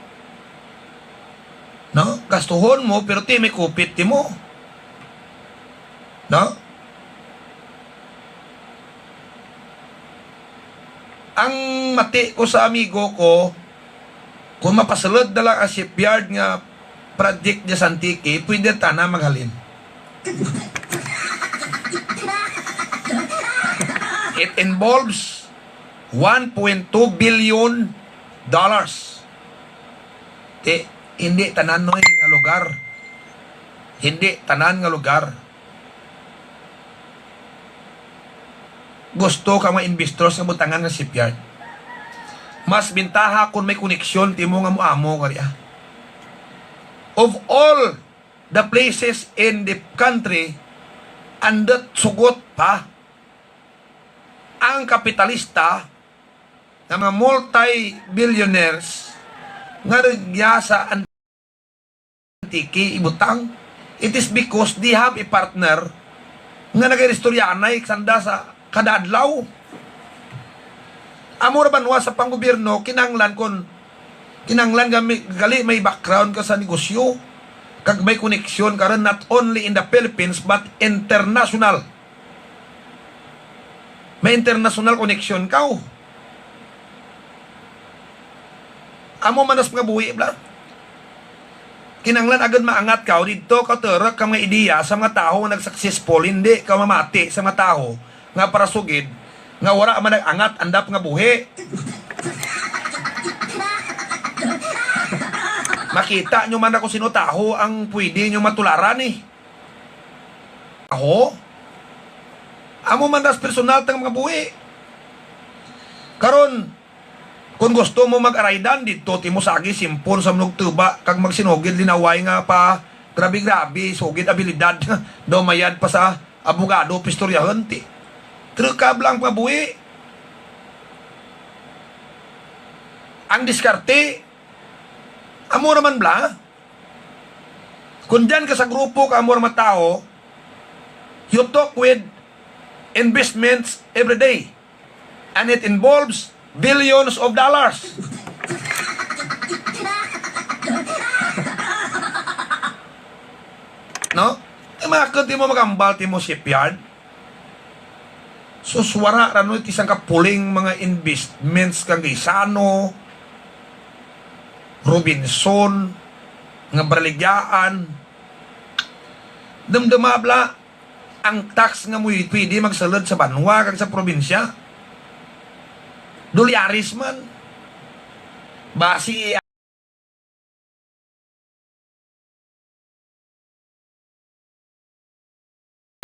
No? Gastuhon mo, pero ti may kupit ti mo. No? Ang mati ko sa amigo ko, kung mapasulod na lang ang shipyard nga project niya sa Antique, pwede tana maghalin. It involves one point two billion dollars. Ti, hindi tanan, Noy, nga lugar Hindi tanan nga lugar gusto ka mga investors nga butangan nga shipyard. Mas bintaha kung may koneksyon timo nga moamo ka diha. Of all the places in the country, andut sugot pa ang kapitalista nga mga multi-billionaires nga rugya sa Antique ibutang. It is because they have a partner nga nagaistoryanay sanda sa kada adlaw. Amo ra banwa sa panggobyerno, kinahanglan kon kinahanglan nga may, gali may background ka sa negosyo, kag may koneksyon ka ron, not only in the Philippines but international. May international connection ka. Amo man as mga buhi, bla. Kinanglan agud maangat ka, didto ka turok ka mga ideya sa mga tawo nga nag-successful, hindi ka mamati sa mga tawo nga para sugid nga wala man nag-angat andap nga buhi. Makita nyo man ako sino tawo ang pwede nyo matularan, eh. Ako? Amo man das personal tang mga buhi. Karon, kung gusto mo mag-araydan didto, timo sagi simpon sa manugtuba kag magsinugid linaway nga pa grabe-grabe, sugid abilidad. Daw mayad pa sa abogado, pistoryahon, ti. Trukab lang mga buhi. Ang diskarte, amo ra man bla. Kung dyan ka sa grupo ka amo ra mga tao, you talk with investments every day. And it involves billions of dollars. No? Ay, mga kung di mo magambal, di mo shipyard. Sus, wara ra no, ti sang kapuling mga investments kang Gaisano, Robinson, nga baligyaan. Damdama bla, ang tax nga mo pwede magsulod sa banwa kag sa probinsya. Dolyares man. Basi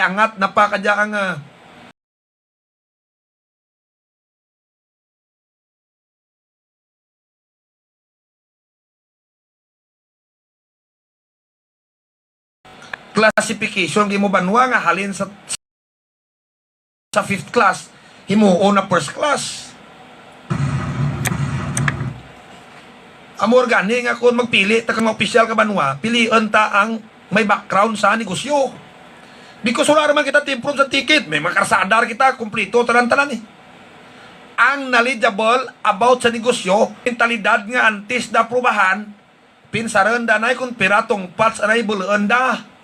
angat na pa kadya ang, ah, classification kay mo banwa nga halin sa, sa fifth class, himuon na first class. Amo gani nga kung magpili ta ka mga opisyal ka banwa, pilion ta ang may background sa negosyo. Because wala naman kita timpron sa ticket, may mga karsada ra kita, kompleto tanan-tanan eh. Ang knowledgeable about sa negosyo, mentalidad nga antes na aprubahan, pinsaron da anay kung pira tong parts anay buluon da.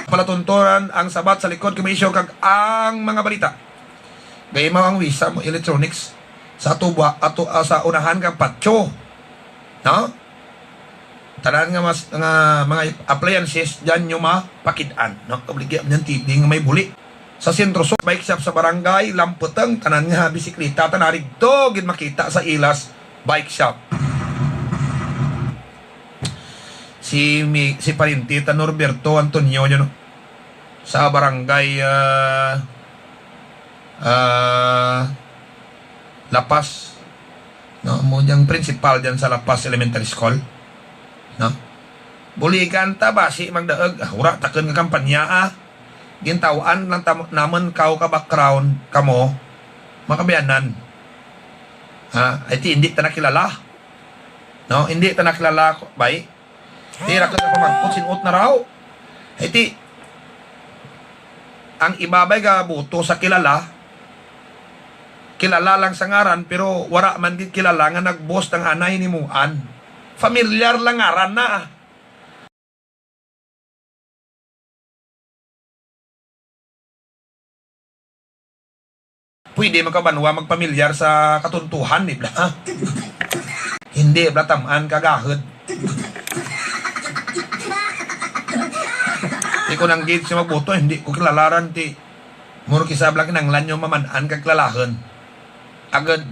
Palatunturan ang sabat sa likod kag mga isyu kag ang mga balita. Gaimaw ang wisa mo electronics sa tuba ato, ah, sa unahan kag patio. No? Tanan nga mas, nga mga appliances dyan nyo mapakid-an, no? Obligya man yan T V nga may buli. Sa Centro Sur, bike shop sa barangay, Lamputeng, tanan nga bisikleta, tanarigto, gid makita sa ilas bike shop. Si Mi-, si Parintita Norberto Antonio, yun, no? Sa barangay, ah, ah, La Paz, no? Mo diyang principal diyan sa La Paz Elementary School, no? Buligan ta ba si magdaog? Ah, wala takon nga kampanya, ah. Gintaw-an lang tam-, naman kaw ka background kamo, makabianan. Ha? Ay, ti, hindi ta nakilala. No? Hindi ta nakilala, bay. Tira ka sa pamangkot, sinuot na raw. Ay, ti, ang ibabay ga buto sa kilala, kilala lang sa ngaran, pero wara man gid kilala nga nag-boss ang anay ni Muan. Familiar lang ngaran na. Pwede man ka banwa magpamilyar sa katuntuhan, di ba? Hindi, bla, tam-an ka gahod. Di ko nang gid siya magboto, hindi ko kilalaran, ti. Muro kisa bla kinanglan nyo maman-an kag kilalahan. Agad.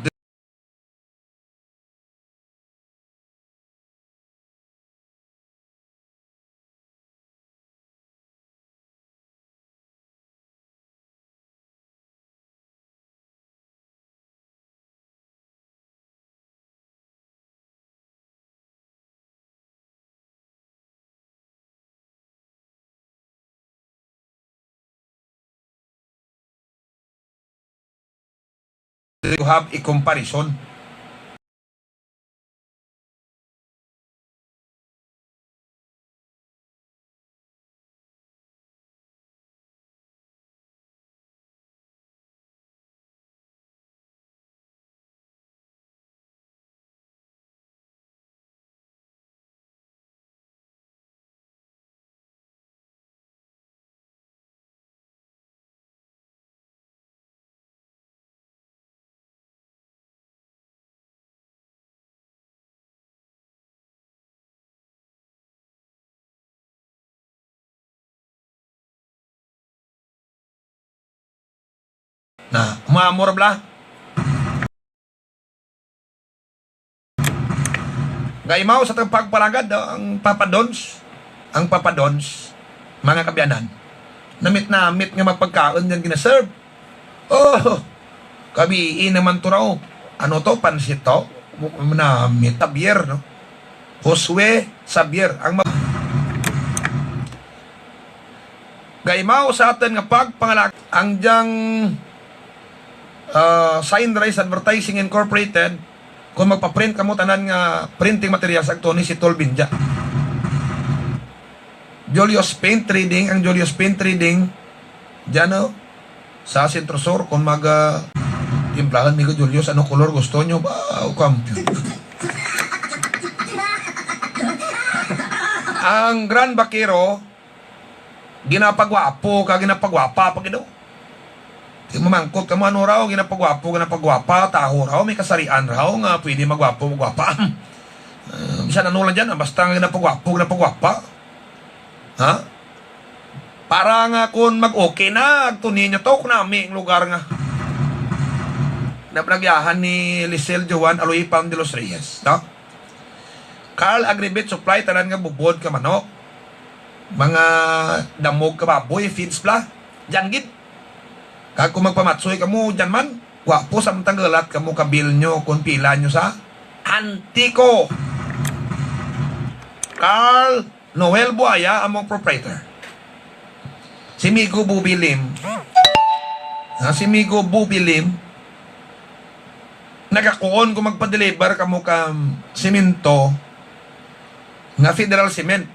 you have a comparison. Na, umamor bla. Gaimaw sa tagpagpalagad, ang Papa Dons, ang Papa Dons, mga kabiyanan, namit-namit nga mapagkaon yan ginaserve. Oh, kabii naman to raw. Ano to? Pansit to? Namit. Xavier, no? Josue Xavier. Ang ma-, gaimaw sa aton nga pagpangalak ang dyang, ah, Sign Rise Advertising Incorporated. Kung magpa-print kamo, tanan nga printing materials, agto ni si Tol Binja. Julius Paint Trading, ang Julius Paint Trading, dyan, oh, sa Centro Sur, kung mag, ah, timplahan mi ko, Julius, ano color gusto nyo ba? O, kampiyon. Ang Grand Vaquero, ginapagwapo ka, ginapagwapa pa gid, oh. Di mamangkot ka mo, ano raw, ginapagwapo, ginapagwapa, taho raw, may kasarian raw nga pwede magwapo, magwapa. Ah, bisan ano lang dyan, ah, basta nga ginapagwapo, ginapagwapa. Ha? Para nga kung mag-okay na, agto ninyo to, kung nami ang lugar nga. Napanagyahan ni Lisel Joan Aloy Pam de los Reyes, no? Carl Agribit Supply, tanan nga bubod ka manok, mga damog ka baboy, feeds bla, dyan gid. Kag kung magpamatsoy kamo, dyan man. Gwapo sa tanggalat kamo ka bill nyo kung pila nyo sa Antico. Carl Noel Buaya among proprietor. Si Migo Bubilim. Ha, si Migo Bubilim, nagakuon ko magpa-deliver kamo ka semento nga Federal Cement.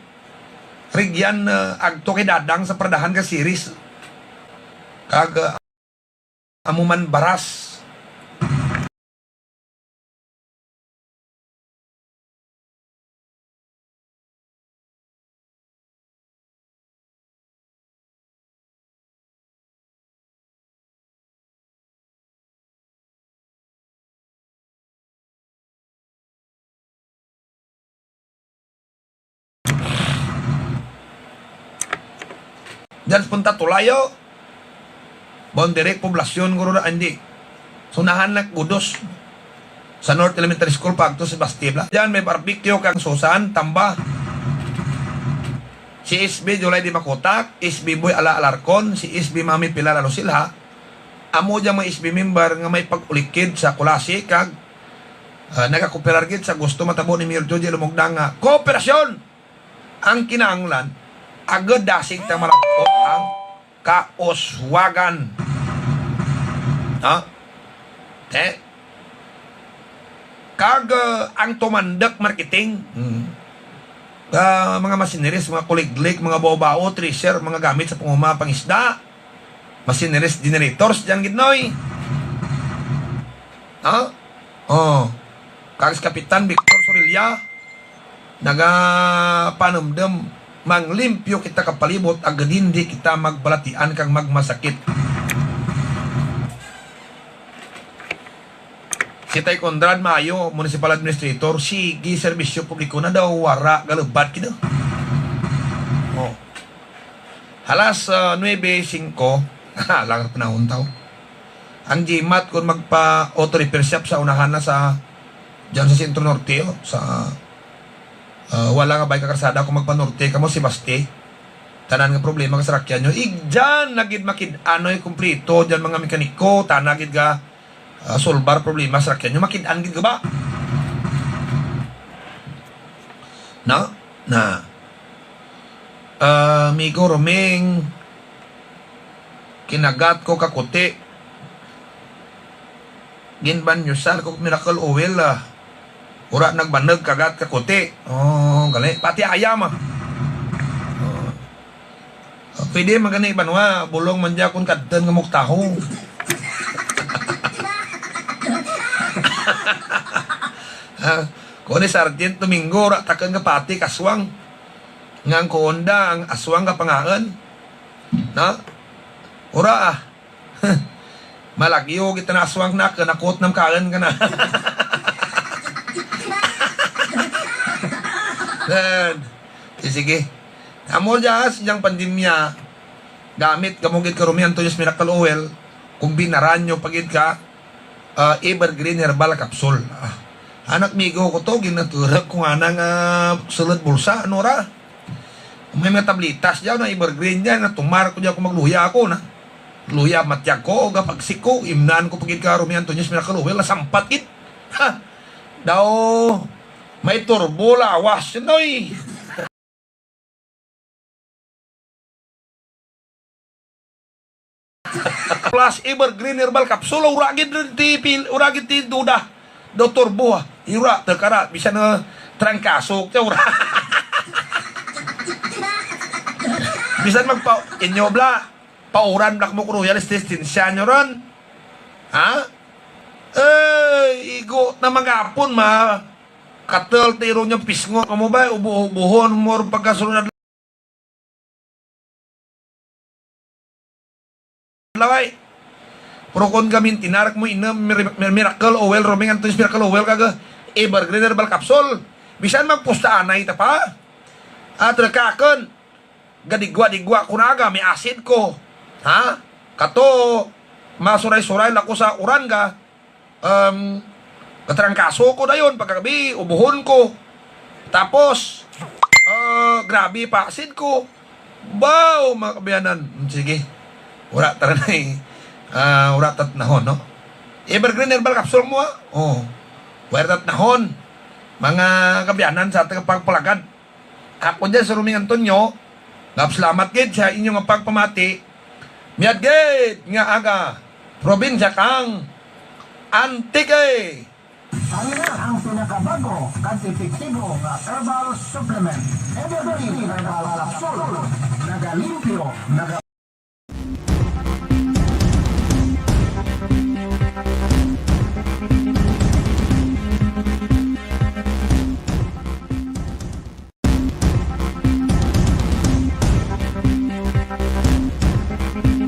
Rigyan, uh, agto kay Dadang sa Pradahan ka series. Kag, uh, amo man baras. Diyan sa Punta Tulayo. Boundary, poblasyon, guro na, hindi. Sunahan lang, Gudos. Sa North Elementary School, pagto sa Bastibla. Diyan may barbecue kang Susan, Tamba. Si S B July Di Makutak, S B Boy Ala Alarcon, si S B Mami Pilar Alusilha. Amo diyan mga S B member nga may pag-ulikid sa Kulasi kag, ah, nagakooperar gid sa gusto matabo ni Mayor Joji Lumogdang nga kooperasyon. Ang kinahanglan, agud dasig ta malabot ang kauswagan. Ha? Eh? Kag, uh, ang Tumandok Marketing, mm, ah, mga machineries, mga kuliglig, mga bao-bao, thresher, mga gamit sa panguma, pangisda, machineries, generators, diyan gid, Noy. Ha? Oh. Kag si Kapitan Victor Sorilla, nagapanumdum, manglimpyo kita ka palibot, agud hindi kita magbalatian kag magmasakit. Si Tay Conrad Mayo, Municipal Administrator, sige, serbisyo publiko na daw, wara, galubad kita. Oh. Alas, ah, nuebe singko, lang panahon taw. Ang GMAT, kung magpa-auto repair shop sa unahan na sa, dyan sa Centro Norte, oh, sa, ah, wala nga bike karsada, kung magpa-norte kamo, si Basti, tanan nga problema ka sarakyan nyo, igdyan na gid makid-anoy kumplito, dyan mga mekaniko, tana gid ga, ah, solbar problema sarakyan nyo, makid-an gid ga ba? No? Na. Ah, amigo Roming, kinagat ko kakuti. Ginbanyusan ko miracle oil, ah. Ura nagbanag kagat kakuti. Oh, gali. Pati ayam, ah. Oh. Pwede man gani, banwa, bulong man dya kung kadten nga muktaho. Ha? Kung ni Sergeant Domingo, ura takon nga pati kaswang. Nga ang kuonda, ang aswang nga pangaon. No? Ura, ah. Malagyo kita na aswang na, kanakot nam kaon ka na. Then, eh, sige. Amo dya, sa dyang pandemya, gamit kamo gid ka Romy Antonio's Miracle Oil, kumbinaran nyo pa gid ka, ah, Evergreen Herbal Capsule. Ah, anak migo ko to, ginaturag ko nga na nga sulod bulsa, ano ra? May mga tablitas dyan, na Evergreen dyan, natumar ko dyan kung magluya ako na. Luya, matyag ko, o gapagsik ko, imnan ko pa gid ka Romy Antonio's Miracle Oil, nasampat gid. Ha? Daw, may turbo lawas, yun, oy. Plus Evergreen Herbal Capsule, ura gid rin ti pil-, ura gid ti duda. Doktor Buha, ura, tekara, bisan na trangkaso, ti ura. Bisan magpa-, inyo bla, pauran bla mo kung royal resistensya nyo ron. Ha? Eh, igo na magapon, ma. Katel ti iro nyo pisngo. Kamo ba, ubo-ubuhon mo ron pagkasunod laway. Pero kung gamin tinarak mo inam mir-, mir-, Miracle Oil, Romy Antonio's Miracle Oil, kag Evergreen Herbal Capsule. Bisan magpusta anay ta pa. At rakakon, gadigwa-digwa ko na ga, may acid ko. Ha? Kato, masuray-suray lang ko sa uran ga. Um, katrangkaso ko dayon pagkagabi, ubuhon ko. Tapos, ah, grabe pa acid ko. Baw, mga kabiyanan. Hmm, sige. Wala ta na eh. Ah, wala tat nahon, no? Evergreen Herbal Capsule mo, ah. Oh. Wala tat nahon. Mga kabiyanan sa ating pagpalagad. Ako dyan sa Romy Antonio, nagapasalamat gid sa inyo nga pagpamati. Miyad gid nga aga, probinsya kang Antique. Ang ina ang pinakabago kag epektibo nga herbal supplement. Evergreen Herbal Capsule. Nagalimpyo, naga-